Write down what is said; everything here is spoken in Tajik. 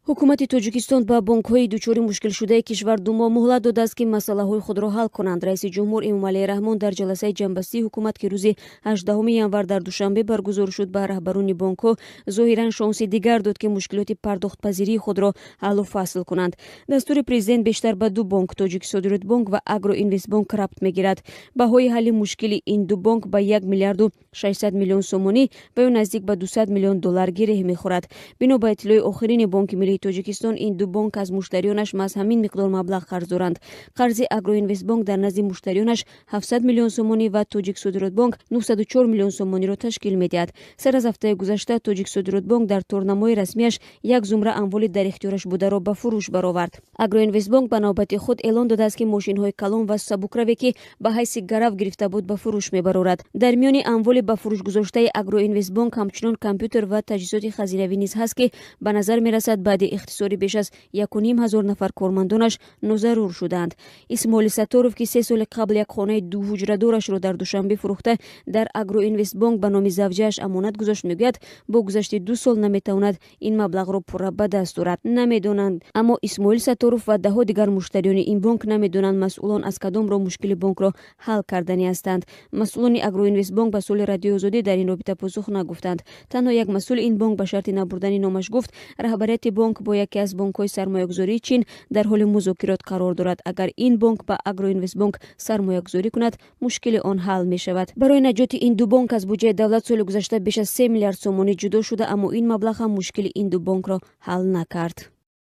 Ҳукумати Тоҷикистон ба бонкҳои дучори мушкилшудаи кишвар 2 моҳ муҳлат додааст, ки масъалаҳои худро ҳал кунанд. Раиси ҷумҳур Эмомалӣ Раҳмон дар ҷаласаи ҷамъбастии ҳукумат, ки рӯзи 18 январ дар Душанбе баргузор шуд, ба раҳбарони бонкҳо зоҳиран шонси дигар дод, ки мушкилоти пардохтпазирии худро ҳаллу фасл кунанд. Дастури президент бештар ба ду бонк, Тоҷиксодиротбонк ва Агроинвестбонк, рабт мегирад. Баҳои ҳалли мушкили ин ду бонк ба 1 миллиарду 600 миллион сомонӣ ва ё наздик ба 200 миллион доллар гиреҳ мехӯрад. Бино ба иттилои охирини Бонки миллии Тоҷикистон, ин ду бонк аз муштариёнаш маҳз ҳамин миқдор маблағ қарз доранд. Қарзи Агроинвестбонк дар назди муштариёнаш 700 миллион сомонӣ ва Тоҷиксодиротбонк 904 миллион сомониро ташкил медиҳад. Сар аз ҳафтаи гузашта Тоҷиксодиротбонк дар торнамои расмияш як зумра амволи дар ихтиёраш бударо ба фурӯш баровард. Агроинвестбонк ба навбати худ эълон додааст, ки мошинҳои калон ва сабукраве, ки ба ҳайси гарав гирифта буд, ба фурӯш мебарорад. Дар миёни амволи ба фурӯш гузоштаи Агроинвестбонк ҳамчунон компютер ва таҷҳизоти хазинавӣ низ ҳаст, ки ба назар мерасад, баъди ихтисори беш аз 1,5 ҳазор нафар кормандонаш нозарур шудаанд. Исмоили Сатторов, ки 3 соли қабл як хонаи дуҳуҷрадорашро дар Душанбе фурӯхта, дар Агроинвестбонк ба номи завҷааш амонат гузошт, мегӯяд, бо гузашти 2 сол наметавонад ин маблағро пурра ба даст орад. Намедонанд, аммо Исмоил Сатторов ва даҳо дигар муштариёни ин бонк намедонанд, масъулон аз кадом роҳ мушкили бонкро ҳал карданӣ ҳастанд. Масъулони Агроинвестбонк ба суоли Радиои Озодӣ дар ин робита посух нагуфтанд. Танҳо як масъули ин бонк ба шарти набурдани номаш гуфт, раҳбарияти бонк бо яке аз бонкҳои сармоягузории Чин дар ҳоли музокирот қарор дорад. Агар ин бонк ба Агроинвестбонк сармоягузорӣ кунад, мушкили он ҳал мешавад. Барои наҷоти ин ду бонк аз буҷаи давлат соли гузашта беш аз 3 миллиард сомонӣ ҷудо шуда, аммо ин маблағ ҳам мушкили ин ду бонкро ҳал накард.